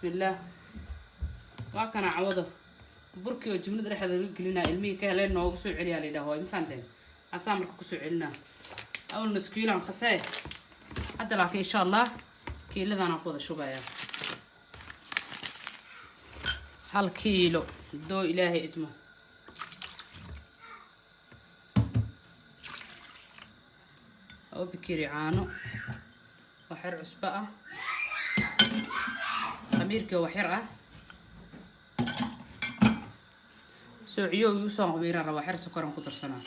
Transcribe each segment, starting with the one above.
Bismillaah. Waa kana cawada burkii oo jumlada dhexdeeda laga gelinaa. Ilmihii ka heleen noogu soo celiyaa la yidhaha. Waay, ma fahanteen? Asaa marka kusoo celinaa. Awal nus kiilaan qasee hadda, laakiin insha Allah kiiladaanaan ku wada shubayaa, 1 kiilo doo Ilaahay idmo. 2 bikeri caano, waxyar cusbo ah, khamiirkii waxyar ah. Soociyo igu soo qamiiraan rabaa, xer sokoran ku darsanaa.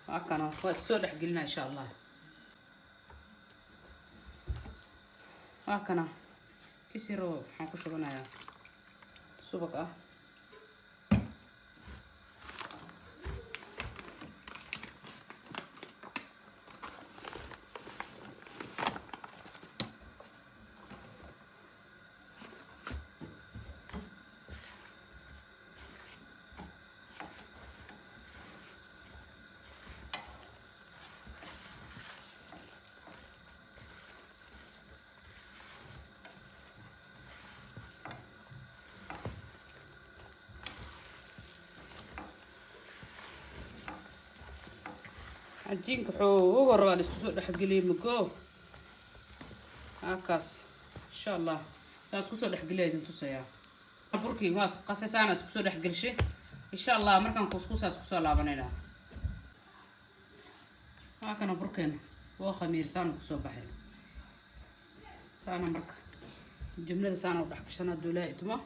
Waa kana, waa soo dhex gelinaa insha Allah. Waa kana kisiro, waxaan ku shubanayaa subag ah. Cajiinka xoogo rabaa la isku soo dhexgeliyay mago halkaas. Insha Allah saan isku soo dhexgeliya idin tusayaa. Burkii waa qasay, saana isku soo dhexgelshay. Insha Allah markaan kuskusaa isku soo laabanaynaa. Waa kana burkeena, waa khamiir, saana kusoo baxay. Saana marka jumlada saana u dhex gashan hadduu Ilaahay idmo.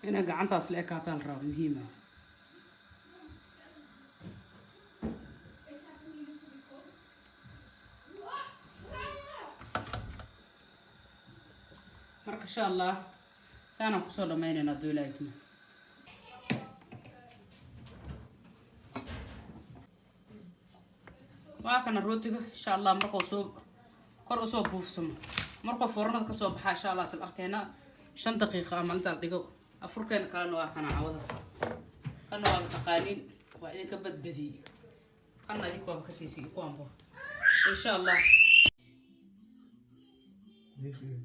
Inay gacantaas la ekaataa la rabaa, muhiima. Marka insha Allah saanaan kusoo dhammaynaynaa hadduu Ilaahay idmo. Waa kana rootiga. Insha Allah markuu soo kor usoo buufsamo, markuu foornada kasoo baxaa, insha Allah isla arkeena 5 daqiiqa ama inta la dhigo. Afurkeena kalena waa kana cawada. Kana waaba taqaaniin, waa idinka badbadiyey. Kana idinka waaba ka siisay kuwanbo insha Allah. 9 uur.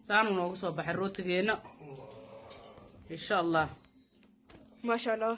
Saanu noogu soo baxay rootigeena insha Allah. Maasha Allah.